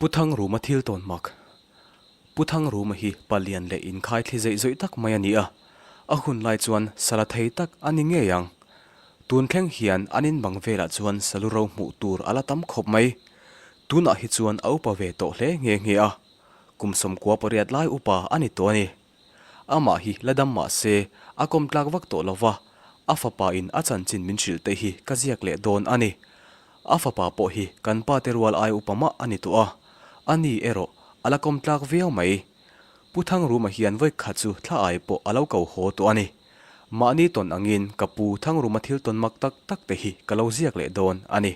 Pu Thangruma thil tawn mak. Pu Thangruma hi palian leh inkhai thli zeih zawih tak mai a ni a, a hun lai chuan sala thei tak a ni ngei ang. Tun thleng hian an in bang velah chuan salu ro hmuh tur a la tam khawp mai. Tunah hi chuan a upa ve tawh hle nghe nghe a, kum 98 lai upa a ni tawh a ni. Amah hi la dam mah se a kawm tlak vak tawh lo va, a fapa in a chanchin min hrilh te hi ka ziak leh dawn a ni. A fapa pawh hi kan pa te rual ai upa mah a ni tawh a, a ni erawh a la kawm tlak viau mai. Pu Thangruma hian vawi khat chu thla ai pawh a lo ko haw tawh a ni. Mahni tawn angin ka pu Thangruma thil tawn mak tak tak te hi ka lo ziak leh dawn a ni.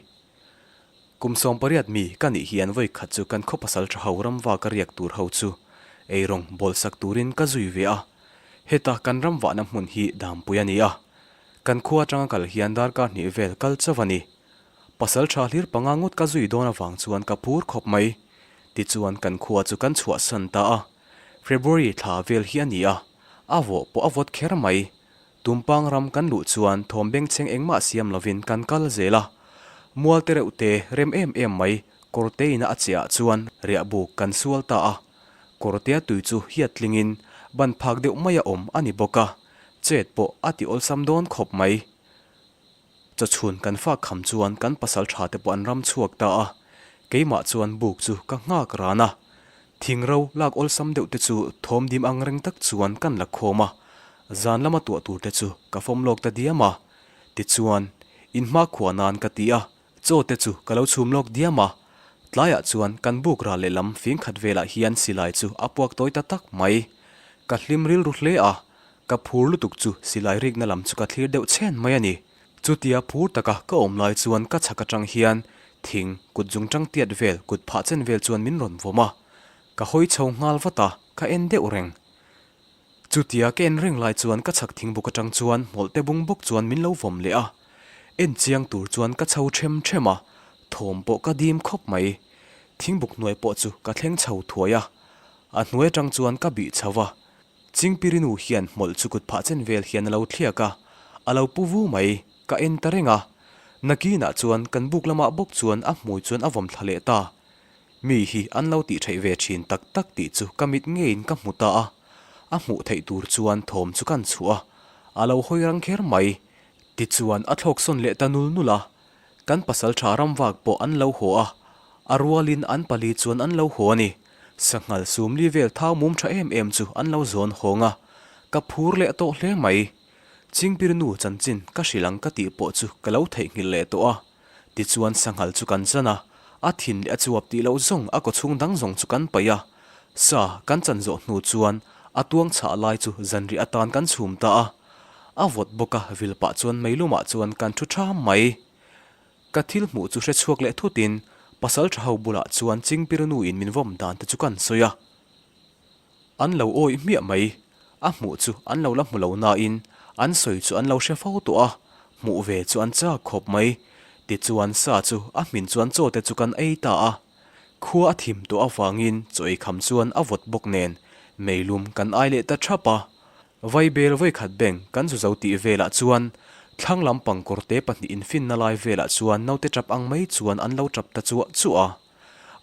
Kum 18 mi ka nih hian vawi khat chu kan khaw pasal tha ho ramva ka riak tur ho chu eirawng bawl sak turin ka zui ve a. Heta kan ramvahna hmun hi dampui a ni a. Kan khua atanga kal hian darkar hnih vel kal chauh a ni. Pasal tha hlir panga ngawt ka zui dawn avang chuan ka phur khawp mai. Tichuan kan khua chu kan chhuahsan ta a. February thla vel hi a ni a, a vawh pawh a vawt kher mai. Tumpang ram kan luh chuan thawm bengchheng engmah siam lovin kan kal zel a. Mual te reuh te rem em em mai kawr te ina a chiah ah chuan riahbuk kan sual ta a. Kawrtea tui chu hiat tlingin ban phak deuh maia awm a ni bawk a, chet pawh a ti awlsam dawn khawp mai. Chawchhun kan fak kham chuan kan pasal tha te pawh an ram chhuak ta a, keimah chuan buk chu ka nghak ran a. Thing ro lak awlsam deuh te chu thawm dim ang reng tak chuan kan la khawm a, zan lama tuah tur te chu ka fawm lawk ta diam a. Tichuan, inhma khua nan ka ti a, Chaw te chu ka lo chhum lawk diam a, tlaiah chuan kan buk ral lehlam fing khat velah hian silai chu a puak tawi ta tak mai. Ka hlim rilru hle a, ka phur lutuk chu silai rikna lam chu ka thlir deuh chhen mai a ni. Chutia phur taka ka awm lai chuan ka chhak atang hian thing kut zung tang tiat vel kut phah chen vel chuan min rawn vawm a, ka hawi chho nghal vat a, ka en deuh reng. Chutia ka en reng lai chuan ka chhak thing buk atang chuan hmawlh te bung bawk chuan min lo vawm leh a, en chiang tur chuan ka chho them them a, thawm pawh ka dim khawp mai. Thing buk hnuai pawh chu ka thleng chho thuai a, a hnuai atang chuan ka bih chho a, Chingpirinu hian hmawlh chu kut phah chen vel hian a lo thliak a, a lo pu vu mai, ka en ta reng a. Nakinah chuan kan buk lamah bawk chuan a hmui chuan a vawm thla leh ta. Mi hi an lo tih theih ve thin tak tak tih chu ka mit ngeiin ka hmu ta a, a hmuh theih tur chuan thawm chu kan chhuah a, a lo hawi rang kher mai. Tichuan a thlawk sawn leh ta nul nul a, kan pasal tha ramvak pawh an lo haw a, a rualin an pali chuan an lo haw a ni. Sanghal sumli vel thau mum tha em em chu an lo zawn hawng a, ka phur leh tawh hle mai. Chingpirnu chanchin ka hrilh ang ka tih pawh chu ka lo theihnghilh leh tawh a. Tichuan sanghal chu kan chan a, a thin leh a chuap tih loh zawng a kawchhung dang zawng chu kan paih a. Sa kan chan zawh hnu chuan a tuang chhah lai chu zanriah atan kan chhum ta a. A vawt bawk a vil pah chuan meilumah chuan kan thu ṭham mai. Ka thil hmuh chu hre chhuak leh thutin pasal ṭha ho bulah chuan Chingpirnu in min vawm dan te chu kan sawi a. An lo awih hmiah mai. A hmuh chu an lo la hmu lo nain an sawi chu an lo hre fo tawh a, hmuh ve chu an chak khawp mai. Tichuan sa chu a hmin chuan chaw te chu kan ei ta a. Khua a thim tawh avangin chaw ei kham chuan a vawt bawk nen meilum kan ai leh ta thap a. Vaibel vawikhat beng kan zu zo tih velah chuan thlang lampang kawrte pahnih infinna lai velah chuan naute tap ang mai chuan an lo tap ta chuah chuah a.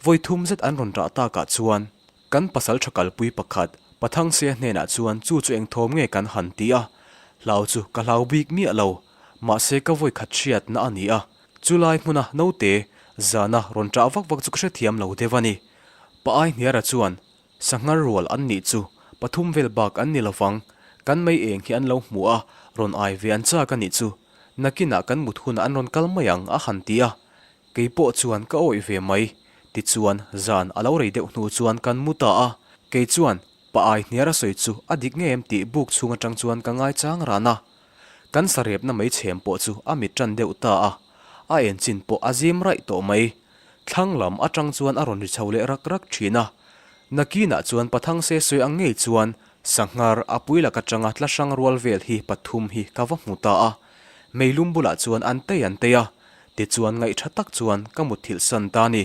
Vawi thum zet an rawn rah takah chuan kan pasal tha kalpui pakhat Pathangsia hnenah chuan chu chu eng thawm nge kan han ti a, hlau chu ka hlau bik miah lo, mahse ka vawi khat hriatna a ni a, chulai hmuna naute zana rawn ṭah vak vak chu ka hrethiam lo deuh a ni. Pa Aihniara chuan Sanghar rual an nih chu pathum vel bak an ni lovang, kan mei eng hi an lo hmu a, rawn ai ve an chak a nih chu, nakinah kan mut hunah an rawn kal mai ang a han ti a, Kei pawh chuan ka awih ve mai. Tichuan, zan a lo rei deuh hnu chuan kan mu ta a. Kei chuan, Pa ai hniar a sawi chu a dik ngei em tih buk chhung atang chuan ka ngaichang ran a. Kan sarepna mei chhem pawh chu a mit tan deuh ta a. A enchin pawh a zim raih tawh mai. Thlang lam atang chuan a rawn ri chho leh rak rak thin a. Nakinah chuan Pathang se sawi ang ngei chuan Sanghar a pui lak atanga tla hrang rual vel hi pathum hi ka va hmu ta a. Meilum bulah chuan an tei an tei a. Tichuan ngaihṭha tak chuan ka mutthilh san ta ni.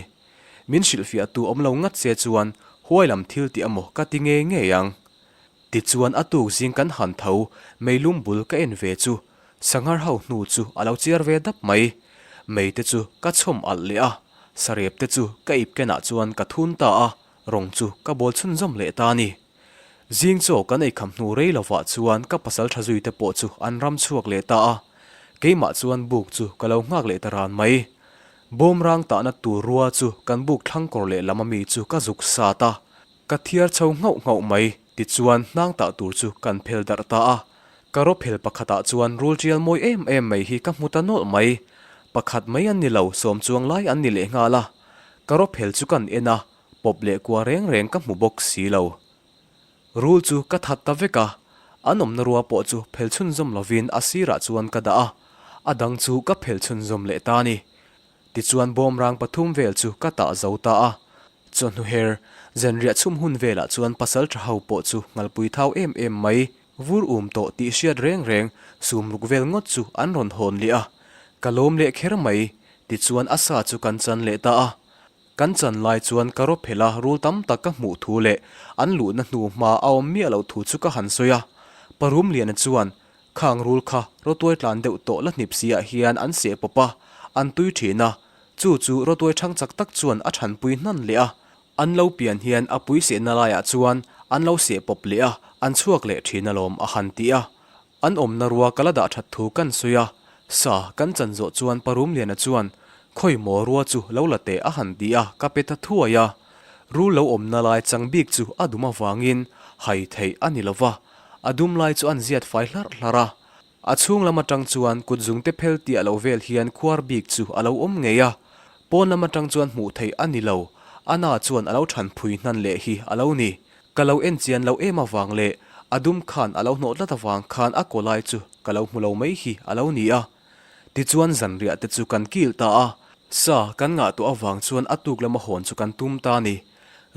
Min hrilhfiahtu awm lo ngat se chuan huai lam thil tih amaw ka ti ngei ngei ang. Tichuan a tuk zing kan han tho meilum bul ka en ve chu sanghar ho hnu chu a lo chiar ve dap mai. Mei te chu ka chhawm alh leh a, Sarep te chu ka ip kenah chuan ka thun ta a, rawng chu ka bawl chhunzawm leh ta a ni. Zing chaw kan eikham hnu rei lovah chuan ka pasal tha zui te pawh chu an ram chhuak leh ta a, keimah chuan buk chu ka lo nghak leh ta ran mai. Bawmrang tahna tur rua chu kan buk thlang kawr leh lam ami chu ka zuk sat a, ka thiar chho nghauh nghauh mai tichuan hnang tah tur chu kan phel darh ta a. Ka raw phel pakhatah chuan rul tial mawi em em mai hi ka hmu ta nawlh mai. Pakhat mai an ni lo, sawm chuang lai an ni leh nghal a. Ka raw phel chu kan en a, pawp leh kua reng reng ka hmu bawk si lo. Rul chu ka that ta vek a, an awmna rua pawh chu phel chhunzawm lovin a sirah chuan ka dah a, a dang chu ka phel chhunzawm leh ta a ni. Tichuan bawmrang pathum vel chu ka tah zo ta a. Chawhnu her, zanriah chhum hun velah chuan pasal tha ho pawh chu ngalpui thau em em mai, vur um tawh tih hriat reng reng sum ruk vel ngawt chu an rawn hawn leh a. Ka lawm leh kher mai, tichuan a sa chu kan chan leh ta a. Kan chan lai chuan ka raw phel a, rul tam tak ka hmuh thu leh an luhna hnu hma a awm miah loh thu chu ka han sawi a. Parumliana chuan, Khang rul kha rawtuai tlan deuh tawh la hnip si ah hian an seh pawp a, an tui thin a, chu chu rawtuai thang chak tak chuan a thanpui hnan leh a. An lo pian hian a pui sehna laiah chuan an lo seh pawp leh a, an chhuak leh thin alawm a han ti a. An awmna rua ka la dah that thu kan sawi a, sa kan chan zawh chuan Parumliana chuan khawi maw rua chu lo la teh a han ti a, ka pe ta thuai a. Rul lo awmna lai chang bik chu a dum avangin hai theih a ni lo va, a dum lai chu an ziat fai hlarh hlarh a. A chhung lam atang chuan kut zungte phel tiah lo vel hian khuar bik chu a lo awm ngei a, pawn lam atang chuan hmuh theih a ni lo, a na chuan a lo than phui hnan leh hi a lo ni. Ka lo en chian loh em avang leh a dum khan a lo hnawh tlat avang khan a kaw lai chu ka lo hmu lo mai hi a lo ni a. Tichuan zanriah te chu kan kil ta a, sa kan ngah tawh avang chuan a tuk lama hawn chu kan tum ta a ni.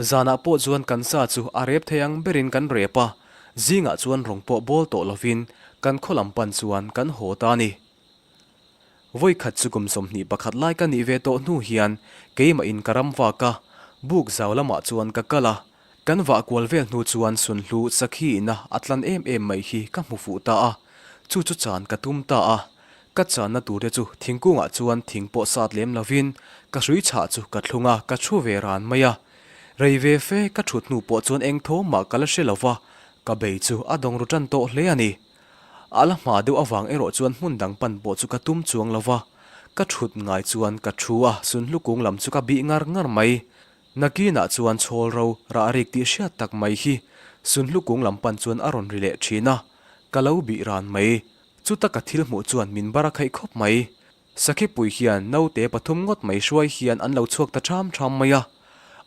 Zanah pawh chuan kan sa chu a rep thei ang berin kan rep a, zingah chuan rawng pawh bawl tawh lovin kan khaw lam pan chuan kan haw ta a ni. Vawikhat chu kum 21 lai ka nih ve tawh hnu hian keimah in ka ram vak a, buk zau lamah chuan ka kal a. Kan vah kual vel hnu chuan Sunhlu Sakhi ina a tlan em em mai hi ka hmu fuh ta a, chu chu chan ka tum ta a. Ka channa tur te chu thingkungah chuan thing pawh sat lem lovin ka hrui chhah chu ka thlung a, ka thu ve ran mai a. Rei ve fe ka thut hnu pawh chuan eng tho mah ka la hre lo va, ka bei chu a dawng ru tan tawh hle a ni. A la hma deuh avang erawh chuan hmun dang pan pawh chu ka tum chuang lo va, ka thut ngai chuan ka thu a, Sunhlu kung lam chu ka bih ngar ngar mai. Nakinah chuan chhawl ro rah rik tih hriat tak mai hi Sunhlu kung lam pan chuan a rawn ri leh thin a, ka lo bih ran mai. Chuta ka thil hmuh chuan min bar a khaih khawp mai. Sakhipui hian naute pathum ngawt mai hruai hian an lo chhuak ta ṭham ṭham mai a.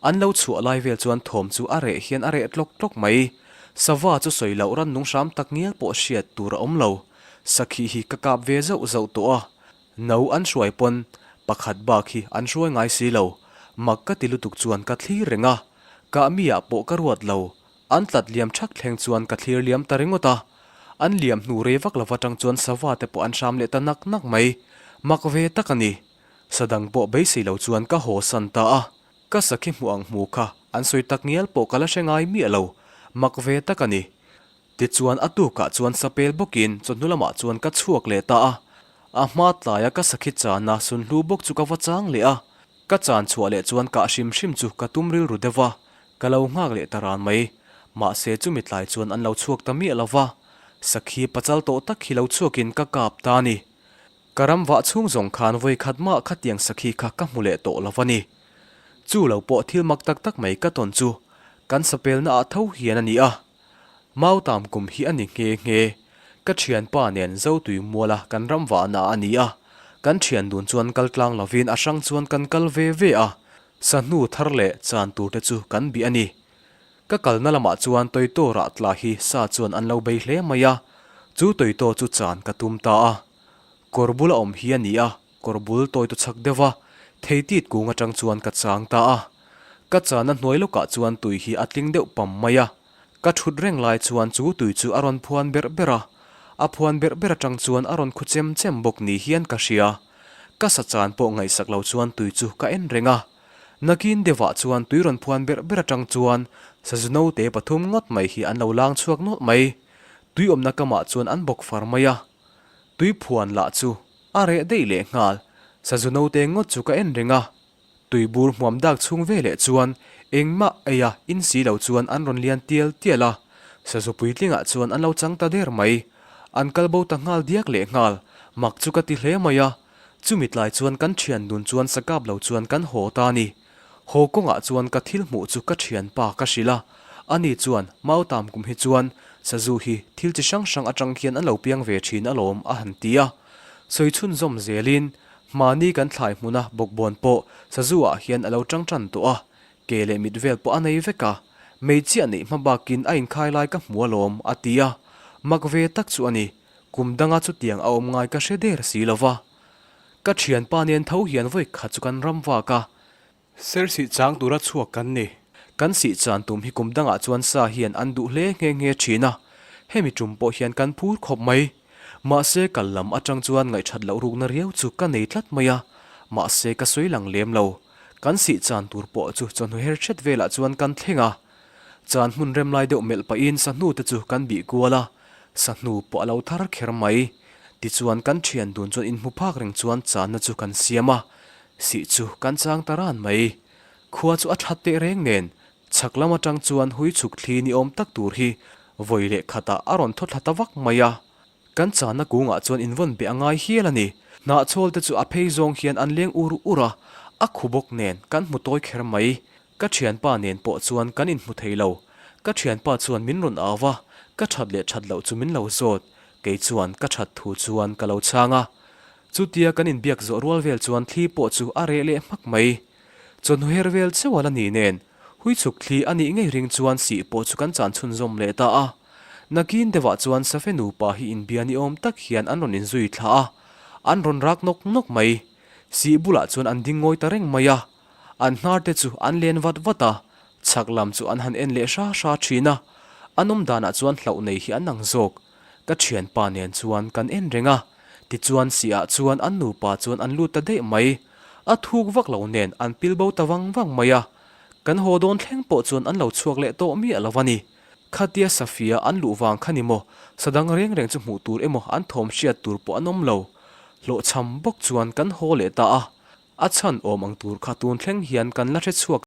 An lo chhuah lai vel chuan thawm chu a reh hian a reh tlawk tlawk mai. Sava chu sawi loh rannung hram tak ngial pawh hriat tur a awm lo. Sakhi hi ka kap ve zauh zauh tawh a. No an hruai pawn pakhat bak hi an hruai ngai si lo. Mak ka ti lutuk chuan ka thlir reng a. Kah mi ah pawh ka ruat lo. An tlat liam thak thleng chuan ka thlir liam ta ringawt a. An liam hnu rei vak lova tang chuan sava te pawh an hram leh ta nak nak mai. Mak ve tak a ni. Sa dang pawh beisei lo chuan ka haw san ta a. Ka sakhi hmuh ang hmu kha an sawi tak ngial pawh ka la hre ngai miah lo. Mak ve tak a ni. Tichuan a tukah chuan sapel bawkin chawhnu lamah chuan ka chhuak leh ta a. A hma tlaia ka sakhi chana sunhlu bawk chu ka va chang leh a. Ka chan chhuah leh chuan kah hrim hrim chu ka tum rilru deuh va, ka lo nghak leh ta ran mai. Mahse chumi tlai chuan an lo chhuak ta miah lo va, sakhi pachal tawh tak hi lo chhuakin ka kap ta a ni. Ka ram vah chhung zawng khan vawi khat mah khatiang sakhi kha ka hmu leh tawh lo va ni. Chu lo pawh thil mak tak tak mai ka tawn chu kan sapelna ah tho hian a ni a. Mautam kum hi a ni nghe nghe. Ka thianpa nen Zotui muala kan ram vahna a ni a, kan thian dun chuan kal tlang lovin a hrang chuan kan kal ve ve a, sahnu thar leh chan tur te chu kan bih a ni. Ka kalna lamah chuan Toyto rah tla hi sa chuan an lo bei hle mai a, chu Toyto chu chan ka tum ta a. Kawr bula awm hi a ni a, Kawr bul tawi tu chak deuh a, thei tit kung atang chuan ka chang ta a. Ka chana hnuai lawkah chuan tui hi a tling deuh pam mai a. Ka thut reng lai chuan chu tui chu a rawn phuan berh berh a. A phuan berh berh atang chuan a rawn khu chem chem bawk ni hian ka hria. Ka sa chan pawh ngaihsak lo chuan tui chu ka en reng a. Nakin deuhah chuan tui rawn phuan berh berh atang chuan sazu naute pathum ngawt mai hi an lo lang chhuak nawlh mai. Tui awmna kamah chuan an bawk far mai a. Tui phuan lah chu a reh daih leh nghal, sazu naute ngawt chu ka en reng a. Tuibur hmuam dak chhung veleh chuan engmah eia in si lo chuan an rawn lian tial tial a, sazu puitlingah chuan an lo chang ta der mai. An kal bo ta nghal diak leh nghal, mak chu ka ti hle mai a. Chumi tlai chuan kan thian dun chuan sakap lo chuan kan haw ta a ni. Haw kawngah chuan ka thil hmuh chu ka thianpa ka hrilh a, ani chuan Mautam kum hi chuan sazu hi thil chi hrang hrang atang hian an lo piang ve thin alawm a han ti a. Sawi chhunzawm zelin Mahni kan thlai hmuna bawkbawn pawh sazu ah hian a lo tang tan tawh a, ke leh mit vel pawh a nei vek a, mei chiah neih hma bakin a inkhai lai ka hmu alawm, a ti a. Mak ve tak chu a ni, kum danga chutiang a awm ngai ka hre der si lo va. Ka thianpa nen tho hian vawi khat chu kan ram vak a. Ser sih chang tura chhuak kan ni. Kan sih chan tum hi kum dangah chuan sa hian an duh hle nghe nghe thin a, hemi tum pawh hian kan phur khawp mai. Mahse kal lam atang chuan ngaihthat loh rukna riau chu ka nei tlat mai a, mahse ka sawi lang lem lo. Kan sih chan tur pawh chu chawhnu her hret velah chuan kan thleng a. Chan hmun rem lai deuh melh pahin sahnu te chu kan bih kual a, sahnu pawh a lo thar kher mai. Tichuan kan thian dun chuan inhmu phak reng chuan channa chu kan siam a, Sih chu kan chang ta ran mai. Khua chu a that teh reng nen, chhak lam atang chuan hui chhuk thli ni awm tak tur hi vawi leh khatah a rawn thaw thla ta vak mai a. Kan channa kungah chuan invawn beh a ngai hial a ni. Hnahchhawl te chu a phei zawng hian an leng ur ur a, a khu bawk nen kan hmu tawi kher mai. Ka thianpa nen pawh chuan kan inhmu thei lo. Ka thianpa chuan min rawn au va, ka that leh that loh chu min lo zawt. Kei chuan ka that thu chuan ka lo chhang a. Chutia kan inbiak zawh rual vel chuan thli pawh chu a reh leh hmak mai. Chawhnu her vel chauh a la ni nen, hui chhuk thli a nih ngei ring chuan sih pawh chu kan chan chhunzawm leh ta a. Nakin deuhah chuan Safe nupa hi inbia ni awm tak hian an rawn inzui thla a, an rawn rak nawk nawk mai. Sih bulah chuan an ding ngawi ta reng mai a. An hnar te chu an len vat vat a, chhak lam chu an han en leh hra hra thin a. An awm danah chuan hlauh nei hi an ang zawk. Ka thianpa nen chuan kan en reng a, tichuan sihah chuan an nupa chuan an lut ta daih mai. A thuk vak lo nen an pil bo ta vang vang mai a. Kan haw dawn thleng pawh chuan an lo chhuak leh tawh miah lo a ni. Khatia Safia an luh vang kha ni maw, sa dang reng reng chu hmuh tur emaw an thawm hriat tur pawh an awm lo. Hlawhchham bawk chuan kan haw leh ta a. A chhan awm ang tur kha tun thleng hian kan la hre chhuak.